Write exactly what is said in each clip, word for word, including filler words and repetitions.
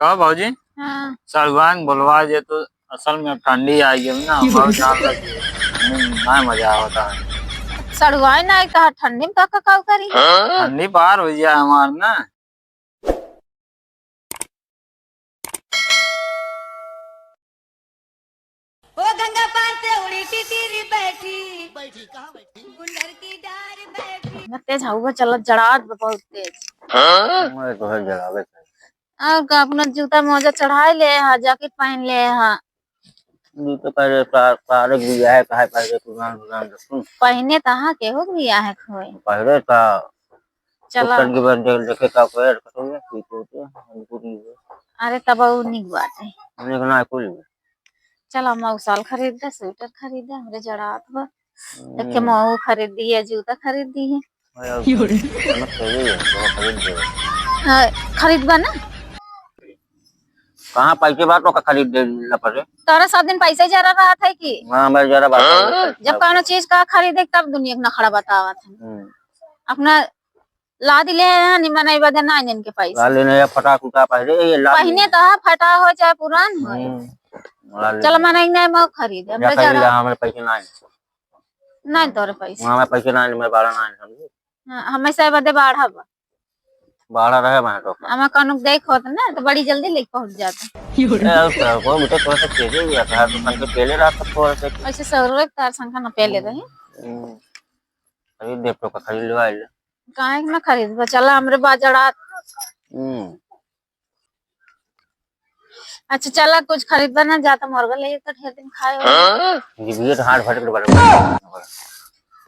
का भौजी? हाँ। सड़ुआइन बोलवा जे तो असल में ठंडी आ गई ना, बहुत जान लगी। ठंडी में ना मजा आवता है। सड़ुआइन ना, कहा ठंडी में का, का, का करी? ठंडी पार हो जाए हमार ना। ओ गंगा पार से उड़ी टिटरी बैठी। बैठी, कहाँ बैठी? गुंडर की डार बैठी। ना तेज हवा चलत, जड़ात बा बहुत तेज। हाँ? मैं तो है जड़ावे से। और का, अपना जूता मोजा चढ़ाई ले हा, जैकेट पहन ले हा। जूता पहले पा-, पारक भी है, काहे पहले पुरान पुरान रखूं? पहने तो हा, केहू भी आहे खोए। पहले का चला। ओकर के बाद देख, देखे का कोई हरकत हो गया, कोई तो होते हैं, हमको नहीं हुआ। अरे, तब वो निक बात है। हमने कहा, "ना, कोई नहीं।" चला, मऊ साल खरीद दे, स्वेटर खरीद दे, हमरे जड़ात बा। हम्म। एक ठे मऊ खरीद दिए, जूता खरीद दिए। अरे, अब की हो रे? हम खरीद दे, तो खरीद दे। हाँ, खरीद बा ना? कहाँ पैसे बा तो का खरीद दे ला पड़े? तोरा सब दिन पैसे जरा रहत है कि? हाँ, मैं जरा बात कर लेता हूँ। जब कौनो चीज का खरीदे, तब दुनिया के नखड़ा बतावत है। हम्म। अपना ला दिले है, निमन आई बदे ना इनके पैसे। ला लेने या फटा फुटा पहले, ये ला पहने लेने। तो है, फटा हो चाहे पुरान हो। हम्म, ला लेने। चल, मन आई ना, मैं खरीद, हमरा या कहीं जरा ला, हमारे पैसे ना है। नहीं तोरे पैसे। हमारे पैसे ना है, मैं बारह ना है, समझी? हाँ, हमेशा बदे बाढ़ा बा। बाढ़ा रहे वहाँ तो। हमें कौनो देख होत ना, तो बड़ी जल्दी लेके पहुँच जाता। ए, और क्या, वो बेटा थोड़ा सा तेजे हुआ था, दुकान पे पहले रात तक थोड़ा सा। ऐसे सौ रुपये तार संख्या ना पहले रहे। हम्म। खरीद दे तो का खरीद लो, आइले। काहे के ना खरीदबा? चला हमरे बाजारात। हम्म। अच्छा, चला कुछ खरीदबा ना, जा त मुर्गा ले, तो ढेर दिन खाए हो। हाँ? ये भी तो हाथ भटक रहा है।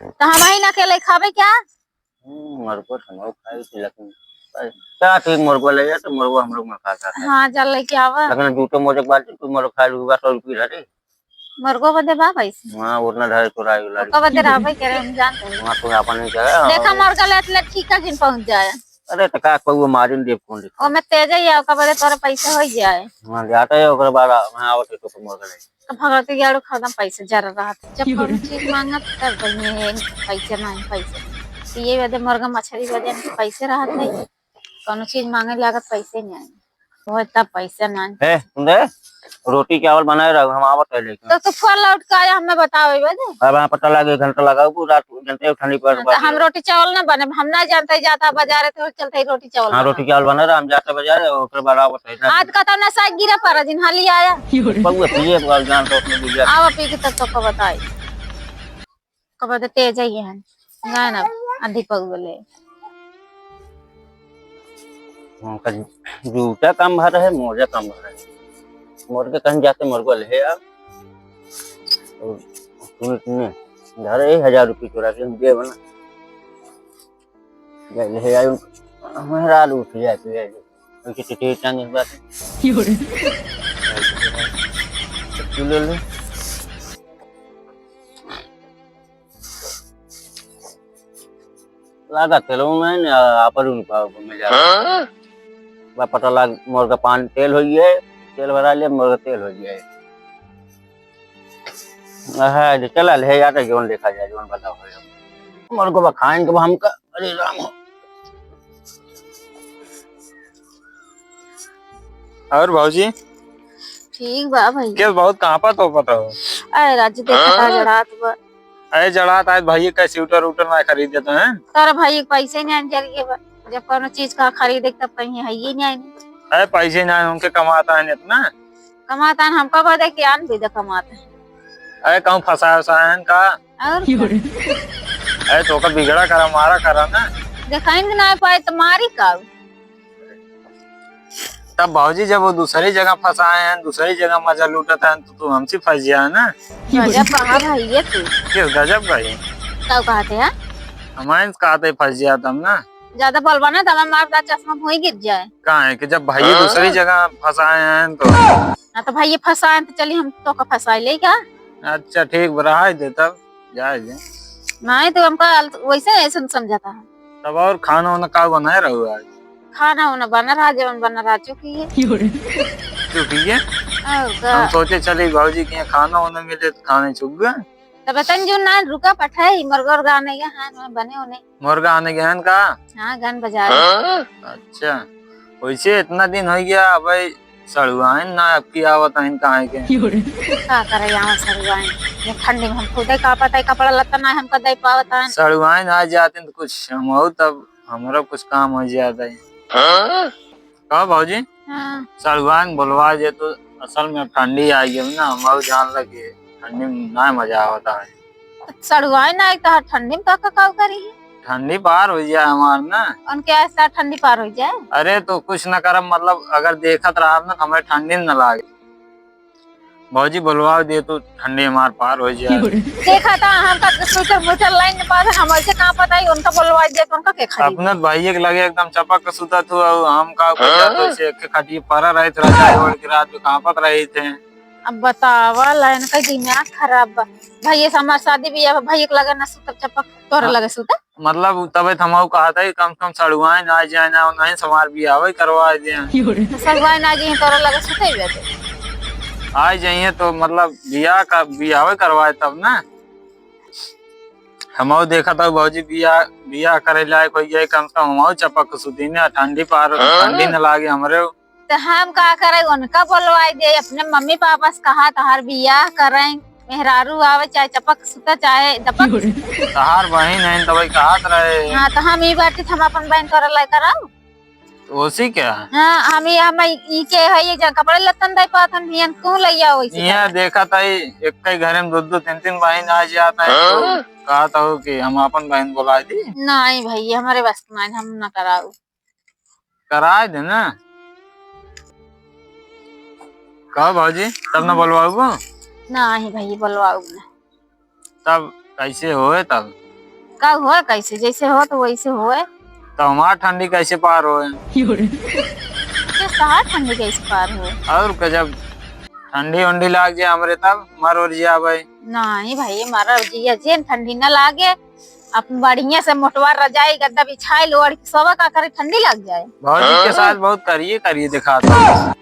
तो हम ही ना अकेले खाबे क्या? हम्म, मुर्गा तो हम लोग खाए थे, लेकिन क्या ठीक मुर्गा ले जा, तो मुर्गा हम लोग ना खा सकते। हाँ, चल लेके आवा। लेकिन जूते मोजे के बाद तू मुर्गा खा लूगा, सौ रुपये धरे। मुर्गो बदे बा पैसे? हाँ, उतना धरे तो राय लाड़ी। ओका बदे रहबे करे, हम जानते हैं। वहाँ कोई आपन नहीं करे। देखा, मुर्गा लेत लेत ठीक है, जिन पहुँच जाए। अरे, तो का कहू, मारिन देव कौन देखा? ओमे तेज ही है, ओका बदे तोरा पैसे हो जाए। हाँ, जाता है, ओकर बाद मैं आवत है तो मुर्गा ले। तो भगवती गाड़ू खत्म, पैसे जरा रहत। जब कौनो चीज मांगत, तब कहिए, "हे, पैसे नहीं, पैसे।" तो ये बदे मुर्गा मछली बदे पैसे रहत है। कौनो चीज मांगे लागत, पैसे नहीं आए। वो तब पैसे नहीं। ए, सुन रे, रोटी चावल बनाए रहो, हम आवत है लेके। तो तू फोन लौट के आया, हमें बताओ, ये बजे। अब यहाँ पता लगे, एक घंटा लगाओ, पूरा घंटे ठंडी पर हाँ, तो हम रोटी चावल ना बने, हम ना जानते, जाता बाजार है, तो चलते ही रोटी चावल हाँ, बना। रोटी चावल बना रहा, हम जाते बाजार है, ओकर बाद आवत है। आज का तो ना साग गिरा पड़ा, जिन हाली आया। बउआ, पिए, बउआ, जान तो अपने बुझिया। आवा पी के तब तो को बताई। कब तो तेज ही है, ना ना, अधिक पग बोले। उनका जूता कम भर है, मोजा कम भर है। मोर के कहीं जाके मोर को ले आ। और तूने, तूने घर एक हजार रुपये चुरा के दे बना। ले, ले आयो, मेहरारू उठ जाए, ले आयो। उनकी चिट्ठी टांगे बात। क्यों रे? तू ले ले। लागा तेल में ने, आ, आपन उनका मिल जाए। हाँ? बा पता लाग, मोर का पान तेल हो गया है, तेल भरा ले, मोर का तेल हो गया है। हाँ, जे चला ले यार, जौन देखा जाए, जौन बताओ है। मोर को बा खाइन के बा हमका, अरे राम हो। और भौजी? ठीक बा भैया। के बहुत कांपत होपत हो? अरे राजू, देखा था हाँ? जड़ात बा। अरे जड़ात आज भैया का स्वेटर उटर ना खरीद देते हैं। तारा भाई के पैसे नहीं आने जरिए बा। जब कोनो चीज का खरीदे तब कहीं है ये नहीं आने। अरे पैसे ना उनके कमाता है इतना। कमाता है, हमका बदे के आन भी दे कमाता है। अरे कहूँ फंसाए वसाए हैं का? और का? अरे तो का बिगड़ा करा, मारा करा ना। देखाइन के ना पाए तो मारी का? तब भौजी जब वो दूसरी जगह फंसाए हैं, दूसरी जगह मजा लूटत हैं, तो तू हमसे फंस जाए ना। गजब कहा भाई ये तू। किस गजब भाई? तब कहते हैं? हमारे कहते फंस जाए तब ना। ज्यादा बोलबा ना, तब हमार चश्मा भुई गिर जाए। कहाँ है कि जब भाई हाँ? दूसरी जगह फंसाए हैं तो। हाँ तो भाई ये फंसाए हैं तो चलिए हम तो का फंसाए ले क्या? अच्छा ठीक बा, रहा दे तब, जाए दे। नहीं तो हमका अल-, वैसे ऐसे समझाता है। तब और खाना वाना का बनाए रहो आज? खाना वाना बना रहा, जवन बना रहा चुकी है। चुकी है? और का? हम सोचे चली भौजी के यहाँ खाना वाना मिले तो खाने चुक गए। तब तन जो ना रुका पठाई, मुर्गा उर्गा आने गया, हाँ, ना बने होने। मुर्गा आने गया है का? हाँ, गन बजा रहे। अच्छा। वैसे इतना दिन होइ गया, अबे सड़ुआइन ना अबकी आवत आइन काहे के? का करे यहाँ सड़ुआइन? ये ठंडी में हम खुदे कांपत है, कपड़ा लत्ता ना हमका दे पावत है। सड़ुआइन आ जाते तो कुछ हम तब हमरा कुछ काम होइ जात है। हाँ? का भौजी? हाँ। सड़ुआइन बोलवा जे तो असल में ठंडी आ गई ना, हम जान लगे ठंडी में ना मजा आवत है। सड़ुआइन आई तो ठंडी में का, का, का करी है? ठंडी पार होइ जाए हमार ना। उनके ऐसा ठंडी पार होइ जाए? अरे तो कुछ ना करब, मतलब अगर देखत रहब ना तो हमें ठंडी न लागे। भौजी बोलवा दे तू, ठंडी हमार पार होइ जाए। देखा था हमका स्वेटर मुटर लाइन पास हम ऐसे कांपत है, उनका बोलवा दे तो उनका के खरीद? अपने भाई के लगे एकदम चपक के सुतत हो, और हम का पता तो से एक खटिए पर रहे थे, रजाई ओढ़ के रात में कांपत रहे थे। अब बतावा, लाइन का दिमाग खराब बा। भैया से हमार शादी बियाह, भैया के लगे ना सुतब चपक, तोरे हाँ। लगे सुतब। मतलब, तबे तो हमहू कहत है, कम से कम सड़ुआइन आ जाए ना, नहीं से हमार बियाह करवा दे। तो सड़ुआइन आ जाए, तोरे लगे सुते बे तो। आ जाइए तो, मतलब, बियाह का, बियाह करवाए तब ना। हमहू देखत है, भौजी बियाह, बियाह करे लायक होइ गए, कम से कम हमहू चपक के सुती ना, ठंडी पार, हाँ? ठंडी न लागे हमरे। तो हम का करे, उनका बोलवाई दे, अपने मम्मी पापा से कहा, तोहार बियाह करें, मेहरारू आवे, चाहे चपक सुता, चाहे दपक सुता। तहार बहिन है, तो वही कहत रहे। हाँ, तो हम ई बाटी, हम अपन बहिन तोरा लाई कराऊ। तो ओसी क्या? हाँ, हम ई, हम ई, ई के है, ये जा कपड़े लत्तन दे पात, हम हियन क्यों लैया वैसे ये करत? देखत है, एक ही घरे में दो दो तीन तीन बहिन आ जात है, तो हाँ? कहत हो कि हम अपन बहिन बोला दी। नहीं भैया, हमारे बस के नहीं, हम ना कराऊ। कराए दे ना। कहो भौजी, तब ना बोलवाऊबो? नहीं भैया, बोलवाऊ ना। तब कैसे होए तब? का होए कैसे? जैसे हो तो वैसे होए। तो हमार ठंडी कैसे पार होए? किस तहार ठंडी कैसे पार होए? और का, जब ठंडी उंडी लाग जाए हमरे तब मर उर जाए भाई। नहीं भाई, मर उर जिया, जेन ठंडी ना लागे, अपन बढ़िया से मोटवा रजाई गद्दा बिछाई लो, और सोवा का करे, ठंडी लग जाए। भौजी के साथ बहुत करिए करिए दिखाता है।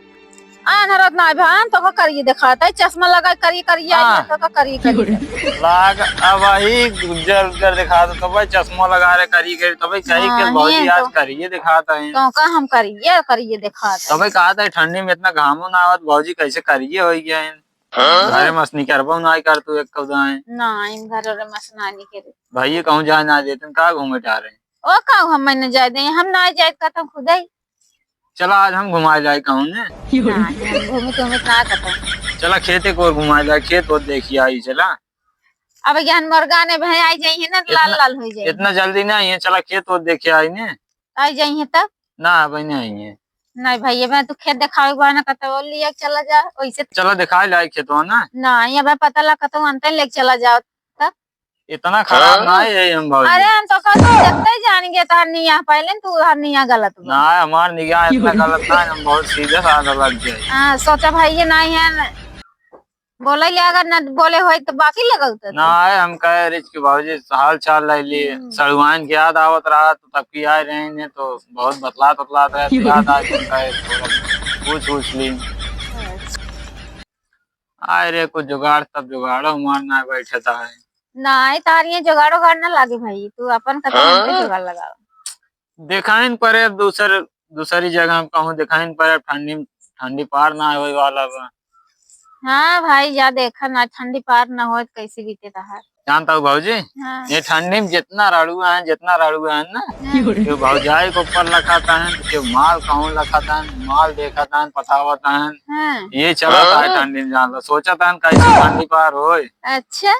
आन हरत ना भान, तो का करिए दिखाता है, चश्मा लगा करिए करिए आई हाँ। है, तो का करिए करिए। लाग अब वही गुज्जर उज्जर दिखा दो, तो भाई चश्मा लगा रहे करिए करिए, तो भाई कहीं के हाँ, भौजी ये आज तो। करिए दिखाता है। तो का हम करिए करिए दिखाता तो है। भाई कहा था ठंडी में इतना घामो ना आवत, भौजी कैसे करिए हो गया है। हाँ? घरे मस निकरबो ना कर तू एक कौदाए। ना, इन घरे रे मस ना निकरे। भाई ये कहूँ जाए ना देते, का घूमे जा रहे हैं? ओ कहूँ हम मैंने जाए दे, हम ना जाए कहता खुद ही। चला आज हम घुमाए जाए कहूँ ने। ना, हम घूमे तो हमें ना कहता। चला खेते को घुमाए जाए, खेत वो देखिए आई चला। अब ज्ञान मुर्गा ने भाई आई जाइए ना, लाल इतना, लाल हो जाए। इतना जल्दी ना आई है, चला खेत वो देखिए आई ने। आई जाइए तब? ना, अबे नहीं आई है। नहीं भाई, मैं तू खेत दिखावे के बहाना कहता वो लिया के चला जा, वैसे चला दिखाए लाई खेतवा ना। नहीं, अबे पता लगा कहता अंते लेके चला जाओ। तब? इतना खराब हाँ? ना है हम भौजी। अरे हम तो कहते देखते ही जान गए तार निया, पहले तू हर निया गलत बा। ना, हमार निगाह इतना गलत ना है, हम बहुत सीधे साधा लग गए। हाँ, सोचा भाई ये नहीं है ना। बोले ले अगर न बोले होई तो बाकी लगल तो ना आए, हम कहे रिच के भौजी हाल चाल ले ली। हम्म। सड़ुआइन के याद आवत रहा तो तब की आए रहे ने तो बहुत बतलात बतलात रहे तो याद आ गया, कहे थोड़ा पूछ उछ ली। अच्छा। आए रे कुछ जुगाड़, तब जुगाड़ो मार ना बैठे था है। ना आए तार ये जुगाड़ो गाड़ ना लागे भाई, तू अपन कथा हाँ? हमके जुगाड़ लगाओ। देखाइन परे अब दूसर, दूसरी जगह कहूँ देखाइन परे, अब ठंडी, ठंडी पार ना होए वाला बा। हाँ भाई, जा देखा ना, ठंडी पार ना होए तो कैसे बीते तहार। जानता हूँ भौजी, हाँ। ये ठंडी में जितना रड़ुआ है, जितना रड़ुआ है ना, हाँ। जो भौजाई के ऊपर लखाता है, जो माल कहूँ लखाता है, माल देखाता है, पटावता है, हाँ। ये चलता है हाँ। ठंडी में, जान लो, सोचता है कैसे ठंडी पार होए। अच्छा।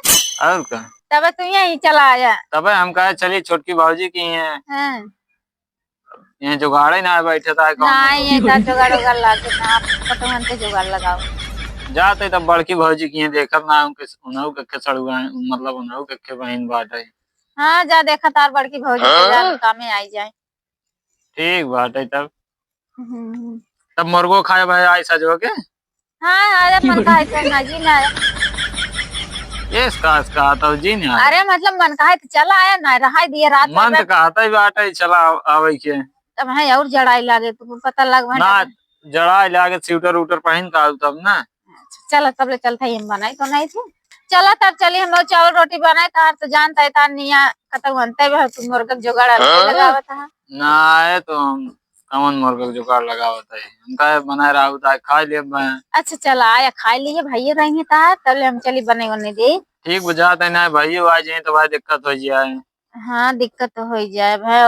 और का? तबे तू यहीं चला आया। तबे हम कहे चली छोटकी भौजी की है। हाँ। ये जुगाड़े ना बैठे था, कौन ना, है? ये का जुगाड़ उगाड़ लागे ना, आप पटवन के जुगाड़ लगाओ। जाते तब बड़की भौजी की देखब ना, उनके, उन्हों के, के सड़ुआ, मतलब उन्हों के, के बहिन बाटे। हाँ, जा देखा तार बड़की भौजी के हाँ? जान कामे आई जाए। ठीक बाटे तब। हम्म। तब मुर्गो खाए भाई आई सजो के? हाँ, अरे मन काहे तो ना जी ना आया। ये इसका, इसका तो जी ना आया। अरे मतलब मन काहे तो चला आया ना, रहाई दिए रात मन भर तो कहता ही बाटे चला आवे के। तब है और जड़ाई लागे, तुमको पता लग भर ना, लगे। जड़ाई लागे, स्वेटर उटर पहन का आऊ तब ना। अच्छा, चला तब ले चलता ही हम बनाई तो नहीं थे। चला तब चली हम लोग चावल रोटी बनाए, तार तो जानता है, तार निया कतौ बनते भी है, तू मुर्गा के जुगाड़ अलग हाँ? लगावत है। ना आए तो हम कौन मुर्गा के जुगाड़ लगावत है? उनका बनाए रहा होता है, खा ले अब। अच्छा, चला आया, खा लिए भैया रहेंगे तार, तब ले हम चली बने वने दे। ठीक बुझात है ना, भैया आ जाए तो भाई दिक्कत हो जाए। हाँ, दिक्कत तो हो ही जाए भाई,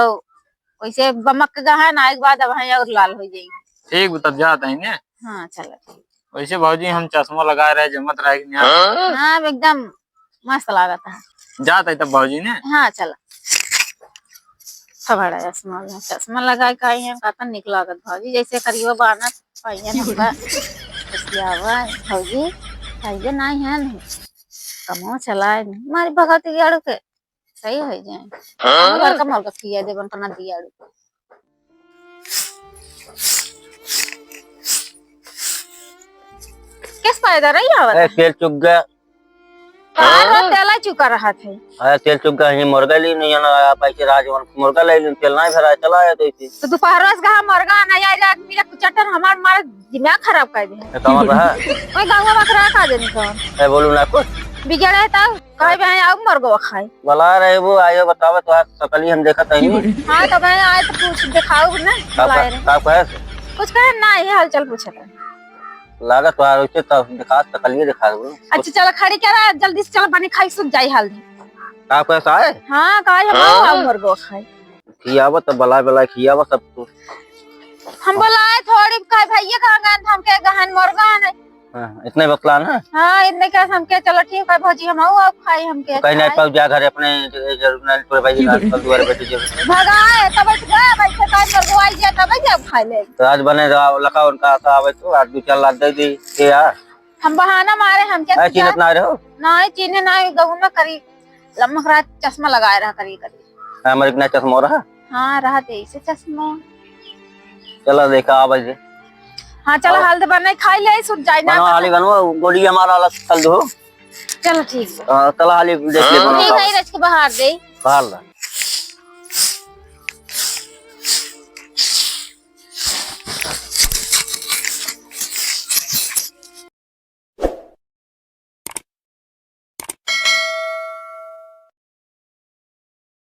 वैसे बमक गहन आए के बाद अब भाई और लाल हो जाएंगे। ठीक, तब जात है ने। हाँ, चला ठीक। वैसे भौजी, हम चश्मा लगाए रहे, जमत रहे कि नहीं? हाँ, अब एकदम मस्त लागत है। जात है तब भौजी ने। हाँ, चला। खबड़ा चश्मा लगा, चश्मा लगा के आई हैं, कातना निक लागत भौजी, जैसे करियो बानर पाइयन हमका। खुशियावा भौजी, पाइये नहीं है नहीं, कमो चलाए नहीं, मारी भगत गाड़ू के सही हो जाए। हाँ? हम घर का मुर्गा खिया देबन अपना दियाड़ू। किस फायदा रही आवत ए, है? तेल चुक गया। हाँ, रोज तेल ही चुका रहा था। अरे, तेल चुक गया, ये मुर्गा ली नहीं है ना, आप ऐसे राजवन मुर्गा ले ली, तेल नहीं भरा, चला आया तो इसे। तो दोपहर से कहा मुर्गा नहीं आया, आदमी का चट्टन हमार मारे दिमाग खराब कर दे। ये कौन रहा? वही गाँव में खा देनी कौन? ए, बोलू ना कुछ। बिगड़े तब। कहे बे, "आओ मरगवा खाए।" बोला रहे वो, आयो बतावे, तो आज सकली हम देखत हई। हाँ, तो मैं आए तो पूछ दिखाओ ना, का बुलाए रहे। का कहे से? कुछ कहे ना, ये हालचाल पूछत है। लागत तो आ, वैसे तो दिखा, सकलिए दिखा दो। अच्छा, चलो खड़ी करा, जल्दी से चलो, बनी खाई, सुत जाई हाल दे। का कहे से आए? हाँ, कहे हम आओ, आओ मरगवा खाए। खियावा तो बला बला खियावा सब कुछ। हम बोलाए थोड़ी, कहे भैया कहाँ गए, हमके गहन मरगन है। हाँ, इतने बतला ना। हाँ, इतने क्या हमके, चलो ठीक है भौजी, हम आओ, आप खाई हमके तो कहीं नहीं खाए। पाऊ जा घर अपने, ज-, जरूर नहीं, तोरे भाई के घर पर दुआरे बैठे जे। भगाए, तब बैठ गए, बैठे काहे मरगो आई जे, तब जब खाए ले। तो आज बने रहा, लखा उनका आता आवे तो आज दो चार लाख दे दी, के यार। हम बहाना मारे, हमके अरे, चिन्हत ना रहो। नहीं, चिन्हे ना, गहूँ में करी। लम्बा करा चश्मा लगाए रहा करी करी। हाँ, हमारे बिना चश्मा रहा? हाँ, रहा ते ऐसे चश्मा। चला देखा, आ बजे। हाँ, चला, आओ। हाल दे बने, खाई ले, सुत जाए ना। बनो, हाली बनो, गोली हमारा अलग चल दो। चलो, ठीक बा। हाँ, चला, हाली देख ले, बनो, ठीक है, आओ। रच के बाहर दे। बाहर ला।